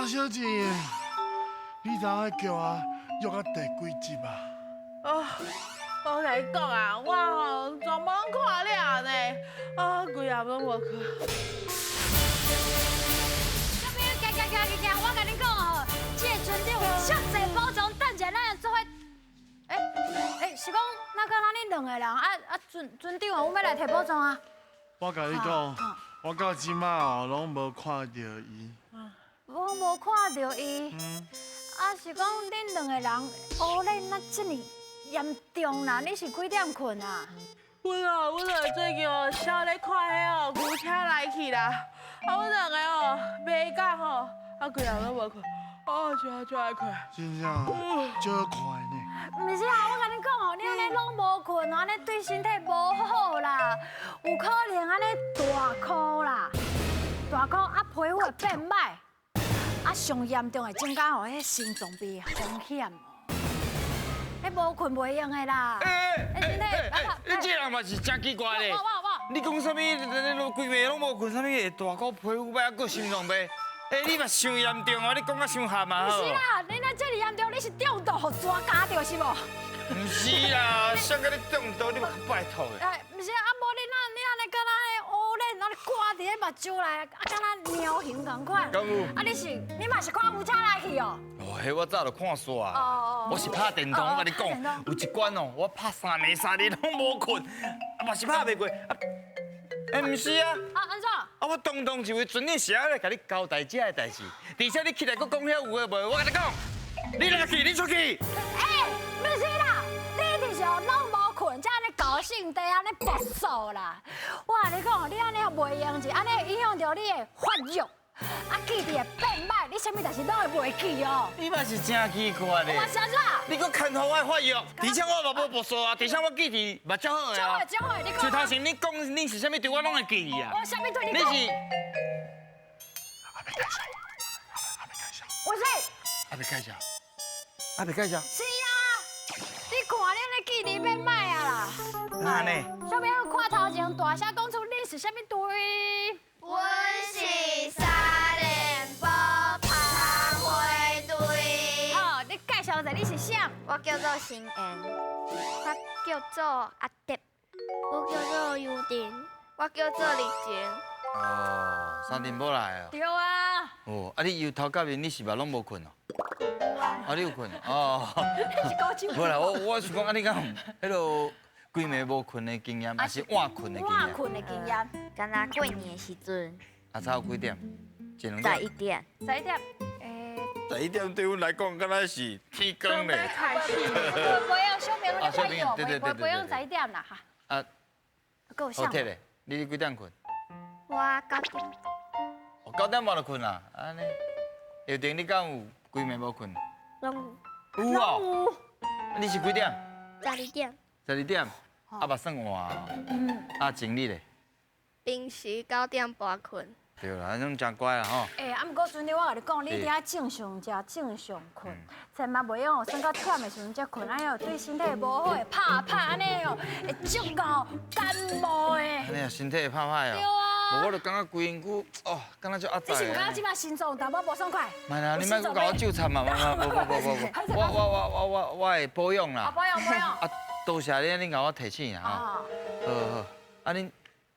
小姐，你知影叫我约到第幾集啊？哦，我共你講啊，我吼全部攏看了呢，啊，規暗攏無睏。小朋友，行行行行行，我共恁講哦，這个船長有足濟寶藏，等者咱做伙。欸欸，是講哪敢若恁兩个人啊啊，船船長哦，阮欲來提寶藏啊。我共你講，我到這馬哦，攏無看著伊。我無看著伊。啊，是講恁兩個人烏輪哪這麼嚴重啦？你是幾點睏啊？阮哦，阮兩個最近哦，痟咧看彼哦牛車來去啦。啊，阮兩個哦，袂講吼，啊，規暗攏無睏，哦，真足愛睏。真正足快呢。毋是啊，我共恁講哦，你按呢攏無睏，按呢對身體無好啦，有可能按呢大箍啦，大箍啊皮膚會變歹，啊上嚴重會增加吼彼心臟病風險哦。彼無睏袂用的啦。欸欸欸，你這人嘛是真奇怪咧。你講啥物？你攏規暝攏無睏，啥物會大箍皮膚歹，還閣心臟病？欸，你嘛傷嚴重哦！你講甲傷譀啊！毋是啦，你若這麼嚴重，你是中毒予專家著是無？毋是啦，誰共你中毒？你嘛拜託的。欸，毋是啊，無你哪你按呢敢若彼烏輪，按呢掛佇咧目睭內，啊，敢若貓熊仝款。敢有？啊，你是你嘛是看牛車來去哦？哦，彼我早就看煞啊。哦。我是拍電動，我共你講，有一關哦，我拍三暝三日攏無睏，啊嘛是拍袂過。欸，毋是啊。啊，按怎？啊，我當當一位船長是愛來共你交代這个代誌，而且你起來閣講遐有的無的，我共你講，你來去，你出去。欸，毋是啦，你就是哦，攏無睏，才按呢猴性地按呢爆數啦。我共你講，你按呢袂用是按呢影響著你的發育，啊，記憶會變歹，你啥物代誌攏會袂記哦。你嘛是真奇怪咧。我是按怎？你閣牽予我的發育，而且我嘛無爆數啊，而且我記憶嘛足好的啊。足好，足好，你講。就頭先你講你是啥物隊，我攏會記得啊。我啥物隊？你講。你是。還沒介紹，還沒介紹。我是。還沒介紹，還沒介紹。是啊，你看你按呢記憶變歹啊啦。哪呢？小朋友看頭前大聲講出你是啥物隊？阮是三連寶蜂花隊。好，你介紹一下你是啥？我叫做新妍，我叫做阿德，我叫做尤婷，我叫做麗靜。哦，三重埔來的。對啊。哦，啊，你由頭到尾你是嘛攏無睏哦？啊，你有睏哦？無啦，我是講啊，你敢有彼个規暝無睏的經驗，還是晚睏的經驗？晚睏的經驗。敢若過年的時陣。啊，差幾點？一兩點。 11點。 11點。欸。 11點對阮來講，敢若是天光咧。開始。不用小朋友，小朋友，對對對，不用11點啦，哈。啊。夠好，鐵咧，你幾點睏？我9點。哦，9點半就睏啦，按呢。葉婷，你敢有規暝無睏？攏有。有哦。你是幾點？ 12點。 12點，啊嘛算晚。嗯。啊，靜你咧？平時9點半睏。對啦，攏真乖啦吼。欸，啊，毋過船長，我共你講，你佇遐正常食，正常睏，千萬袂用哦，耍到忝的時陣才睏，按呢對身體無好，會拍拍按呢哦，會足夠感冒的。按呢啊，身體會拍歹哦。對啊。無，我就感覺規身軀哦，感覺足壓榨。你是毋感覺這擺心臟有淡薄無爽快？莫啦，你莫閣共我糾纏嘛，無無無無無，我會保養啦。啊，保養保養。啊，多謝你，你共我提醒啊。好好，啊，恁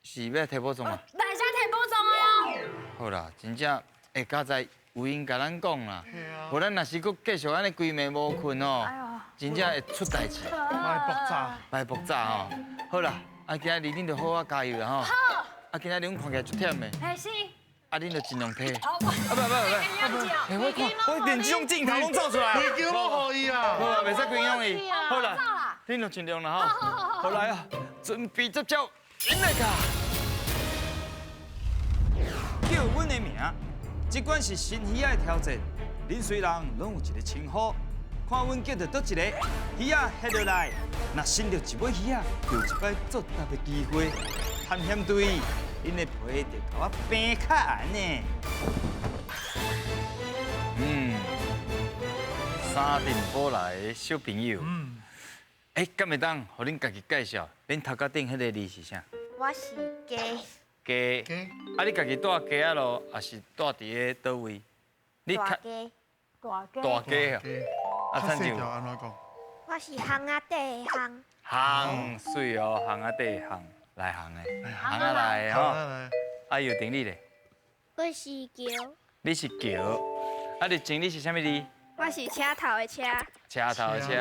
是欲提寶藏嗎？來遮提寶藏的哦。好啦，真正會佳哉有𪜶共咱講啦，無咱若是閣繼續按呢規暝無睏哦，真正會出代誌。莫爆炸，莫爆炸吼。好啦，啊，今日恁就好好加油啦吼。好。啊，今仔日阮看起來足忝的。嘿是。啊，恁就盡量提。好。啊不不不，我看我連這種鏡頭攏做出來。規間攏予伊啊。好啊，袂使規間予伊。好啦，恁就盡量啦吼。好來啊，準備接招，引來卡。叫阮的名，這款是新魚仔的挑戰。恁雖然攏有一個稱呼，看阮叫著佗一個魚仔翕落來，若伸著一尾魚仔，就有一擺作答的機會。探險隊，𪜶的皮就共我平較硬呢。嗯，三重埔來的小朋友，欸，敢會當予恁家己介紹？恁頭殼頂彼个字是啥？我是雞。雞。啊，你家己蹛街仔路，抑是蹛佇咧佗位？你大家。大家。大家啊，较细条按怎讲？我是巷仔底的巷。巷媠哦，巷仔底巷来巷的，巷仔来的吼。啊，又顶你咧？我是桥。你是桥，啊，丽静你是啥物字？我是车头的车。车头的车，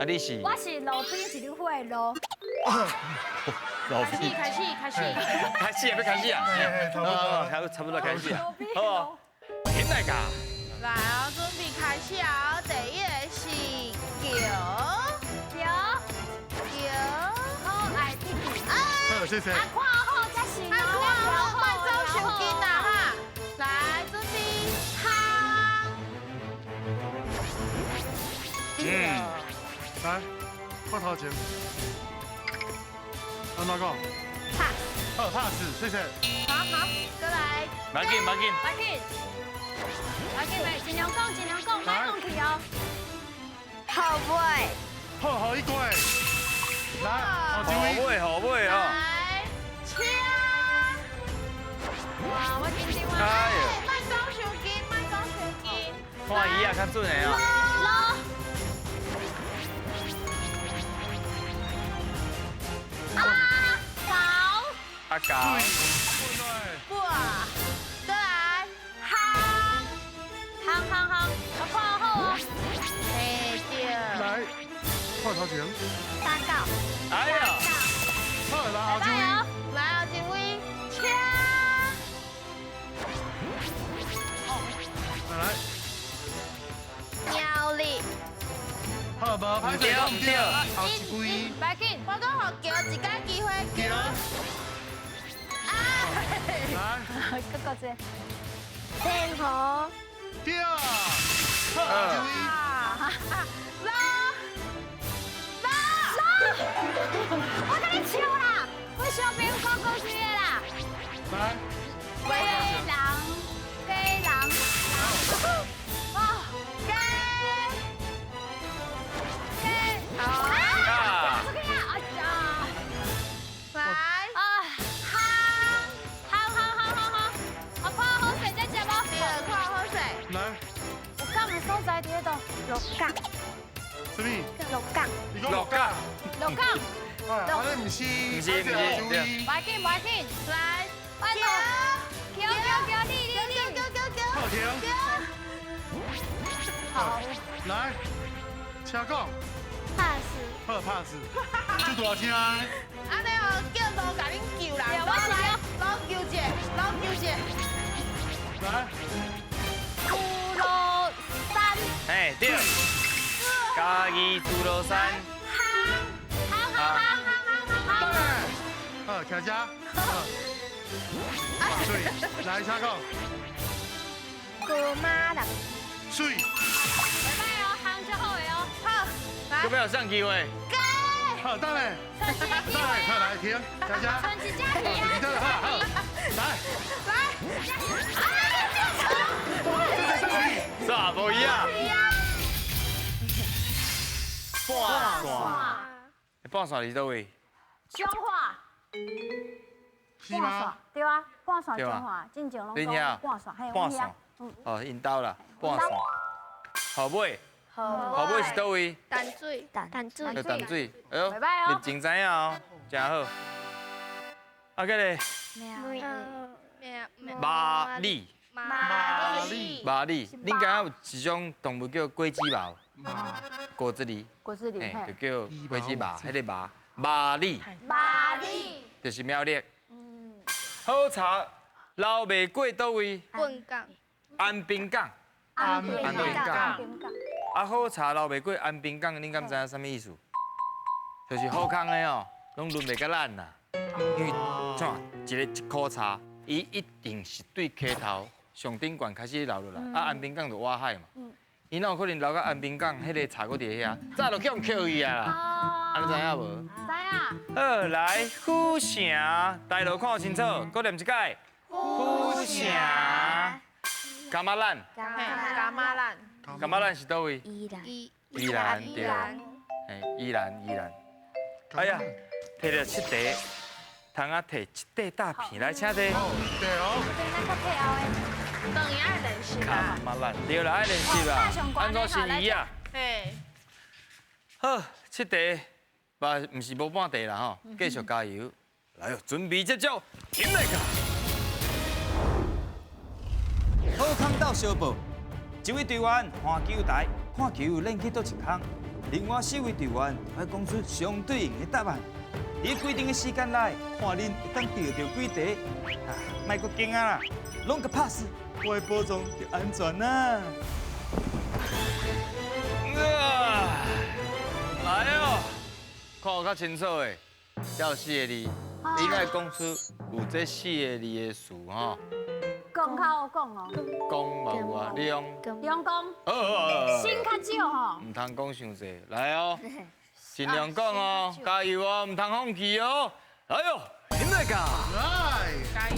啊，你是？我是路边一粒花的露。路边。开始，开始，开始，开始啊，欲开始啊！哦，差不多开始啊。好，停来噶。来哦，准备开始啊！第一个是桥，桥，桥，可爱弟弟。好，谢谢。啊，看好才是哦，看好，莫走伤紧啦哈。来，准备，行。嗯，来，看头前。按怎讲？拍。好，拍死，谢谢。好好，过来。别紧，别紧。别紧。别紧，别尽量讲，尽量讲，莫放弃哦。好尾。好，好一过。来，好尾，好尾哦。来，车。哇，我紧张啊！莫讲伤紧，莫讲伤紧。看鱼仔较准的哦。落。阿狗。阿狗。哇，再来，行。行行行，我看好哦。嘿对。来，看头前。三九。哎呀。好，来后一位。来后一位，车。来。猫哩。好，无歹势，唔对。后一位。别紧，我讲予桥一个机会，桥。啊。来。阁阁一个。天河。对。好，后一位。落。落。落。我跟你笑啦，我小朋友讲故事的啦。来。鸡人，鸡人，哦，鸡。鸡。好。啊。出去啊！哎呀。来。啊。行。行行行行行。我看好势再接无？对，看好势。来。有港的所在伫彼度。鹿港。啥物？鹿港。你讲鹿港。鹿港。哎，安尼毋是，毋是，毋是，别紧，别紧，来，拜托，桥桥桥，你你你，桥桥桥，好停。好。来，请讲。拍死。好，拍死。就大声。按呢哦，叫路共恁救啦。我是来，老救者，老救者。来。猪罗山。哎，对。嘉义猪罗山。行行行行行行。好，徛遮。好。媠，来，请讲。高马人。媠。袂歹哦，行就好的哦。好，来。有没有上机会？好，等下。剩一个机会。好，来停，徛遮。剩一只鱼啊！好，来。来。啥无一样？半线。半线伫佗位？彰化。是吗？对啊，半线彰化，进前拢讲半线，嘿，半线。哦，𪜶兜啦，半线。号尾。号尾是佗位？淡水。淡水。淡水。哎呦，立正知影哦，真好。啊，这个。麻里。麻里。麻里，恁敢知影有一种动物叫果子猫？果子狸。果子狸，嘿，就叫果子猫，彼个猫，麻里。麻里。就是苗栗。好茶流袂过佗位？本港。安平港。安平港。啊，好茶流袂过安平港，恁敢知影啥物意思？就是好康的哦，拢轮袂到咱啦。因为怎，一个一箍茶，伊一定是对溪头上顶悬开始流落来，啊，安平港就挖海嘛。伊哪有可能流到安平港？彼个茶阁伫遐，早就去予捡去啊啦。啊，你知影无？知影。好，来府城，大路看清楚，阁念一摆。府城。柑仔兰。柑仔兰。柑仔兰是佗位？宜兰。宜兰对。嘿，宜兰宜兰。哎呀，提著七块，通仔提一块大片来，请坐。对哦。咱较退后的。当然爱练习啦。较慢，对啦，爱练习啦。按怎新鱼仔？嘿。好，七题，嘛毋是无半题啦吼，继续加油。来哦，准备接招，起来个。好康斗相报，一位队员换球台，看球练去佗一空。另外四位队员爱讲出相对应的答案。伫规定的时间内，看恁会当得著几题。啊，莫阁惊啊啦，拢共拍死，我的宝藏就安全啦。啊，来哦，看有较清楚的，这有四个字，你爱讲出有这四个字的词吼。讲较好讲哦。讲嘛有啊，你用。用讲。心较少吼。毋通讲伤济，来哦，尽量讲哦，加油哦，毋通放弃哦，来哟，起来噶。来，加油。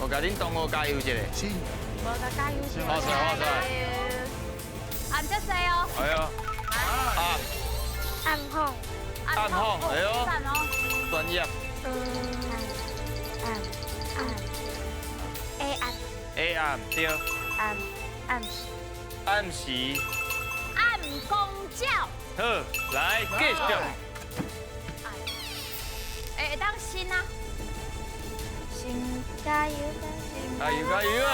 我共恁同学加油一下。是。无共加油一下。好势好势。按这势哦。哎呦。啊。暗红。暗红，哎呦。专业。暗暗 A 暗。 A 暗对。暗暗时。暗时。暗公鸟。好，来继续。会当新啊。新加油加油加油哎！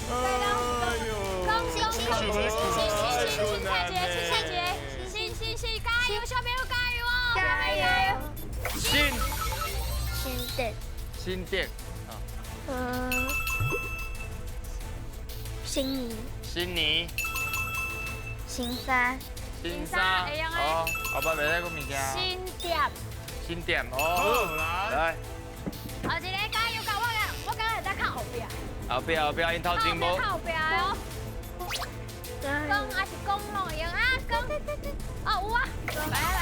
哎呦！恭喜恭喜恭喜恭喜新菜节，新菜节，新新新加油，小朋友加油哦！加油！新新店新店啊。新年新年新山新山哦，后摆袂使讲物件。新店新店哦，来。后一个加油，我我感觉会当较后壁。后壁后壁，𪜶头前无。较后壁的哦。讲还是讲拢会用啊？讲。哦有啊。来来，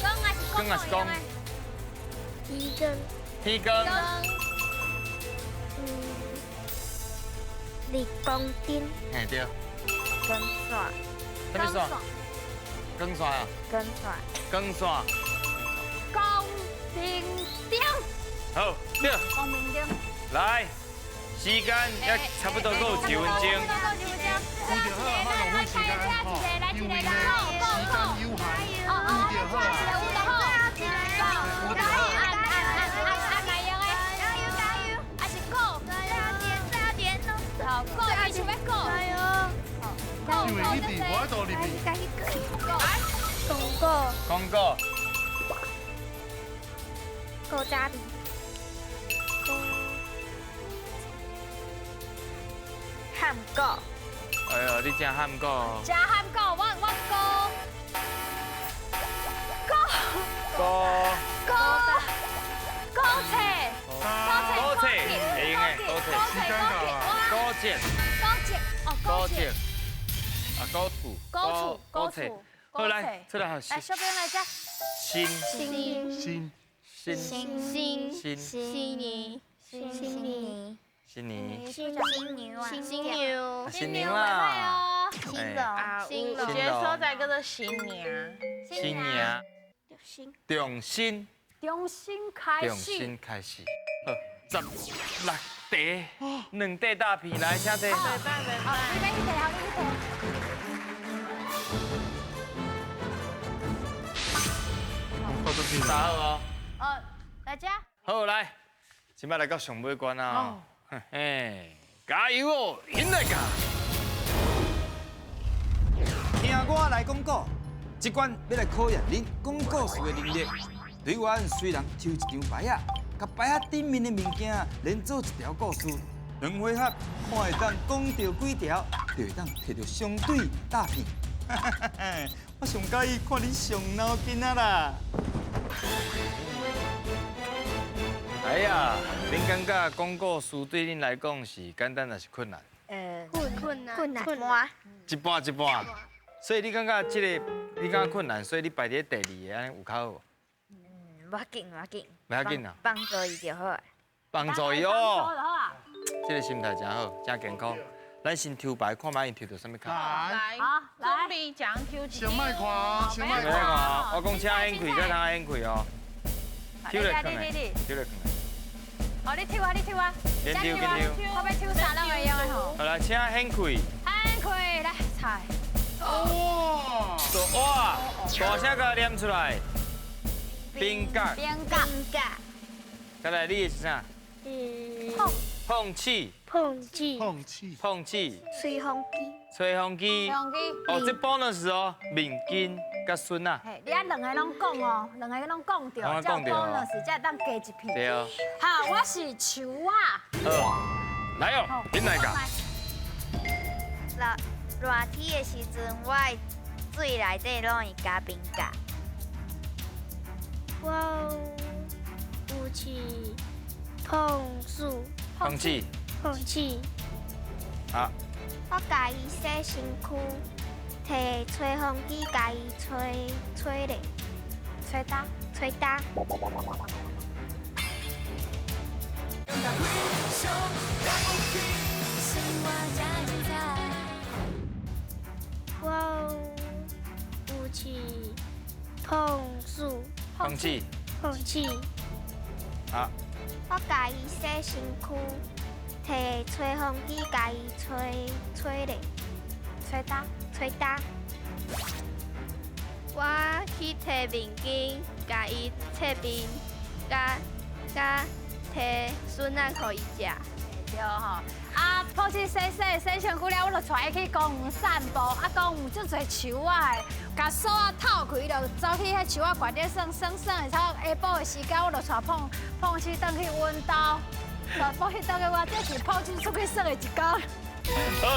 讲还是讲拢会用的。天光。天光。日光灯。嘿对。光线。什么线？光线啊。光线。光线。光明灯。好，对。光明灯。来，时间也差不多阁有一分钟。有就好，莫浪费时间吼。因为呢，时间有限，有就好啦。有就好。好，伊想欲顾。因为你伫无法度入去。广告。广告。古早味。汉堡。哎呦，你食汉堡。食汉堡，我顾。顾。顾。顾。顾册。顾册。会用的，顾册。顾册。顾册。哦，顾册。啊，顾厝。顾厝。顾册。好来，出来好。来，小朋友来遮。新。新。新。新。新。新。新年。新年。新年。新娘啊。新娘。新娘啊。新郎。啊，有一个所在叫做新娘。新娘。重新。重新开始。重新开始。好，16题，2块大片来，请坐。好，你欲去提，好，你去提。打好哦。来遮。好，来，这摆来到上尾关啊。嘿，加油哦，赢来噶！听我来讲古，这关欲来考验恁讲故事的能力。队员随人抽一张牌仔，共牌仔顶面的物件连做一条故事，两回合看会当讲著几条，就会当提著相对大片。我上佮意看恁上脑筋啊啦！哎呀，恁感觉讲故事对恁来讲是简单还是困难？困难，困难，一半一半。所以你感觉这个你感觉困难，所以你排伫第二个，按呢有较好无？无要紧，无要紧。无要紧啊。帮助伊就好。帮助伊哦。这个心态真好，真健康。来，咱先抽牌，看覓𪜶抽著啥物卡。來，來，準備將抽一先莫看哦，先莫先莫看哦，我講請掀開，才通掀開哦。抽來看咧，抽來看咧。哦，你抽啊，你抽啊。緊抽緊抽。我欲抽啥攏會用的吼。好來，請掀開。掀開來，菜。哇！哇！大聲共念出來。冰角。冰角。角。再來，你的是啥？嗯。碰氣。碰氣。碰氣。碰氣。吹風機。吹風機。吹風機。哦，這 bonus 哦，面巾佮筍仔。嘿，你啊兩个攏講哦，兩个攏講著，才有 bonus，才會當加一片。對哦。好，我是樹仔。好，來哦，恁來教。熱熱天的時陣，我的水內底攏會加冰角。我有去碰樹。碰氣。碰氣。啊。我共伊洗身軀，提吹風機共伊吹吹咧，吹焦，吹焦。我有去碰樹。碰氣。碰氣。啊。我共伊洗身軀，提吹風機共伊吹吹咧，吹焦，吹焦。我去提面巾，共伊擦面，佮佮提笋仔予伊食。對吼，啊，抱起洗洗洗身軀了，我就帶伊去公園散步。啊，公園有足濟樹仔的，共索仔透開，就走去彼樹仔懸咧耍耍耍的，差不多下晡的時間，我就帶碰碰氣轉去阮兜，帶碰氣轉去我，這是碰氣出去耍的一天。好，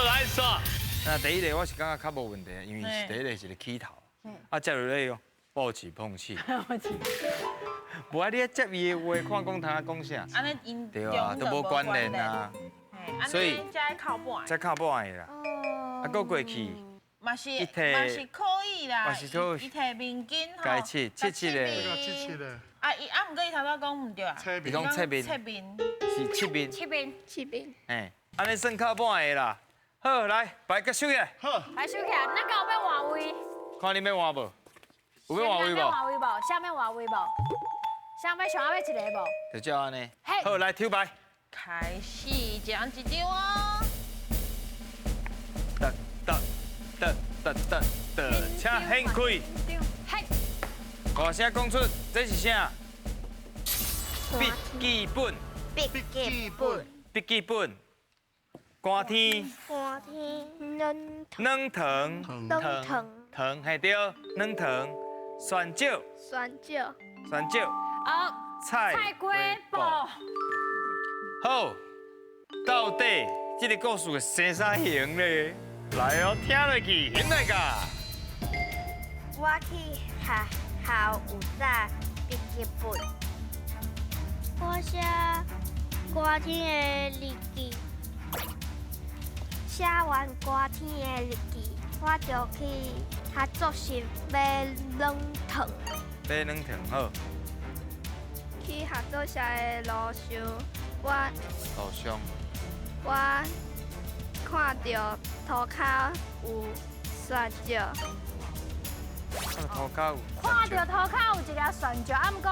來煞。那第一个我是感覺較無問題，因為是第一个是個起頭。啊，接落來講抱起碰氣。無啊，你接伊的話，看講通講啥？按呢𪜶對啊，都無關聯啊。所以才扣半。才扣半的啦。啊，閣過去。嘛是嘛是可以啦。嘛是可以。伊提面巾吼。該切切切的。切切的。啊，伊啊，毋過伊頭拄講毋對啊。伊講切面。切面。是切面。切面。切面。嘿，按呢算扣半的啦。好，來牌閣收起來。好。來收起來，咱敢有欲換位？看你欲換無？有欲換位無？換位無？啥欲換位無？啥欲上仔欲一个無？就照按呢。好，來抽牌。開始，一人一張哦。得得得得得得，請掀開。嘿。大聲講出，這是啥？筆記本。筆記本。筆記本。寒天。寒天。軟糖。軟糖。軟糖。糖嘿對，軟糖。蒜椒。蒜椒。蒜椒。啊。菜。菜瓜布。好，到底這个故事會生啥形咧？來哦，聽落去，現來噶。我去學校有帶筆記本。我寫寒天的日記，寫完寒天的日記，我就去合作社買軟糖。買軟糖好。去合作社的路上，我路上，我看著塗跤有蒜椒。塗跤有。看著塗跤有一粒蒜椒，啊，毋過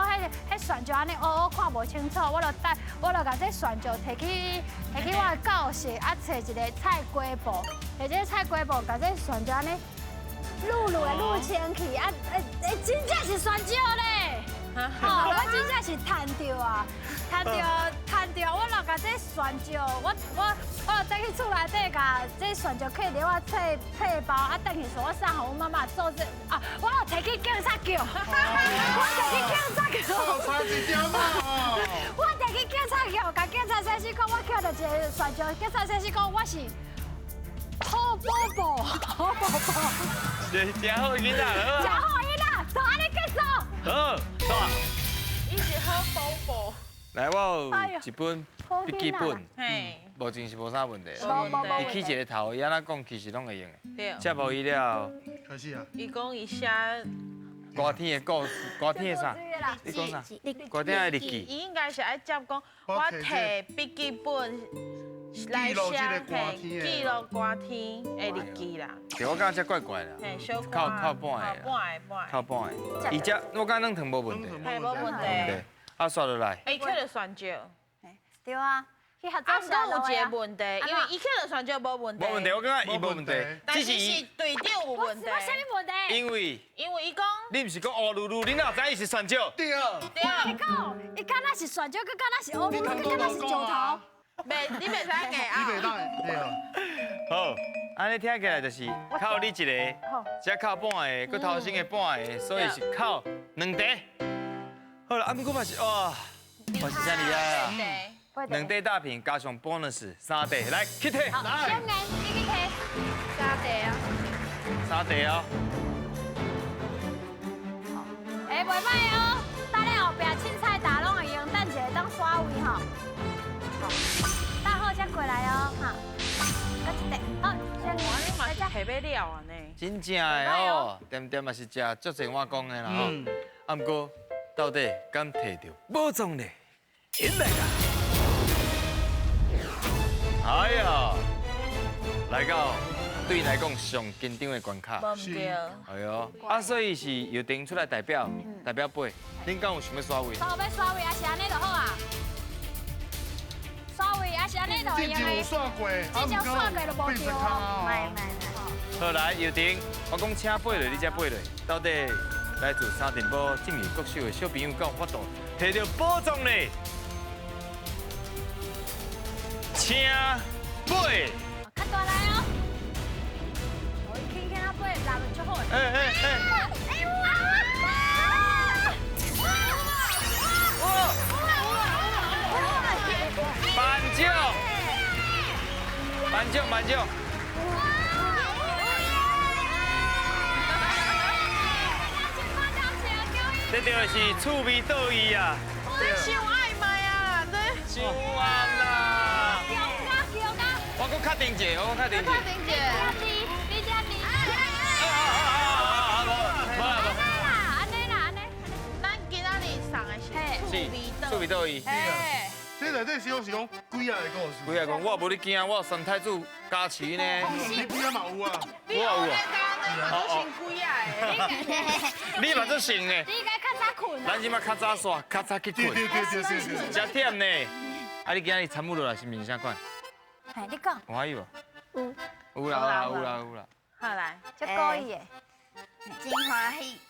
彼蒜椒按呢烏烏看無清楚，我就帶，我就共這蒜椒提去提去我的教室，啊，揣一个菜瓜布，提這个菜瓜布，共這蒜椒按呢滷滷的滷清氣，啊，欸，真正是蒜椒咧！吼，我真正是趁著啊，趁著趁著，我若共這蒜椒，我我我再去厝內底共這蒜椒刻佇我冊冊包，啊，轉去說我送予阮媽媽做這啊，我有提去警察局，我提去警察局，差一點啊！我提去警察局，共警察先生講，我捡著一个蒜椒，警察先生講我是好寶寶，好寶寶，是真好囡仔，真好囡仔，就按呢結束。好，煞。伊是好寶寶。來，我有一本筆記本，目前是無啥問題。伊起一個頭，伊按怎講，其實攏會用的。對。接予伊了。開始啊。伊講伊寫寒天的故事，寒天的啥？你講啥？寒天的日記。伊應該是愛接講，我提筆記本来写记录歌天的日记啦。对，我感觉这怪怪啦。靠靠半个，靠半个。伊这我感觉软糖无问题。嘿，无问题。对，啊，刷落来。伊捡著旋石。对啊。啊，阁有一个问题，因为伊捡著旋石无问题。无问题，我感觉伊无问题。但是是队长有问题。啥物问题？因为伊讲，你毋是讲乌噜噜，你哪知伊是旋石？对啊。对啊。伊讲，伊敢若是旋石，阁敢若是乌噜噜，阁敢若是石头。袂，你袂使假啊！你袂当，对啊。好，按呢听起来就是靠你一个，才靠半个，阁头先的半个，所以是靠两块。好啦，啊，毋过嘛是哇，嘛是真厉害啊！两块大瓶加上 bonus 三块，来去提。好，先来，你去提。三块啊。三块哦。哎，袂歹哦，等下后壁凊彩打拢会用，等一下当刷位吼。大号才过来哦，哈，搁一块，好，先哇，你嘛是提欲了按呢？真正的哦，恬恬嘛是食足济我讲的啦吼。啊，毋过到底敢提著宝藏呢？引来啦！哎呀，来到对𪜶来讲上紧张的关卡。是。哎呦，啊，所以是由丁出来代表，代表背。恁敢有想欲刷位？好，欲刷位，还是按呢就好啊。刷位还是按呢就会用的。之前有刷过，之前刷过就无对哦。袂袂袂。好来，尤婷，我讲请背落，你才背落。到底来自三重埔正义国小的小朋友敢有法度提著宝藏呢？请背。较大力哦。哦，伊轻轻仔背，落就足好。哎哎哎！哇！颁奖，颁奖，颁奖！这就是趣味倒伊啊！这伤爱麦啊，这伤暗啦！我阁确定者，我阁确定者。确定者。你这你。啊啊啊！无无啦，按呢啦，按呢。咱今仔日送的是趣味趣味倒伊。这内底是讲是讲鬼仔的故事。鬼仔讲，我无咧惊，我有三太子加持呢。你鬼仔嘛有啊？我有啊。你鬼仔的。你嘛足神的。你应该较早睏。咱这马较早煞，较早去睏。对对对对对。真忝呢。啊，你今日参与落来心情啥款？嘿，你讲。欢喜无？有。有啦有啦有啦有啦。好来，足故意的。真欢喜。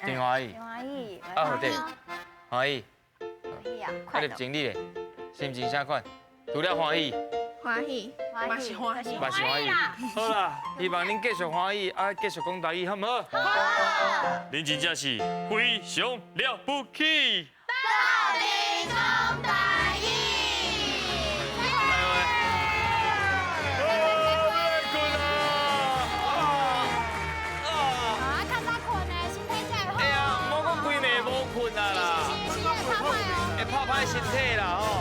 真欢喜。真欢喜。啊好对，欢喜。欢喜啊！啊，入情你咧，心情啥款？除了欢喜。欢喜，嘛是欢喜，嘛是欢喜。好啦，希望恁继续欢喜，啊，继续讲台语，好毋好？好。恁真正是非常了不起。斗阵讲台语。啊，较早睏的，身体才会好。哎呀，莫讲规暝无睏啊啦。是是是，会拍歹哦。会拍歹身体啦吼。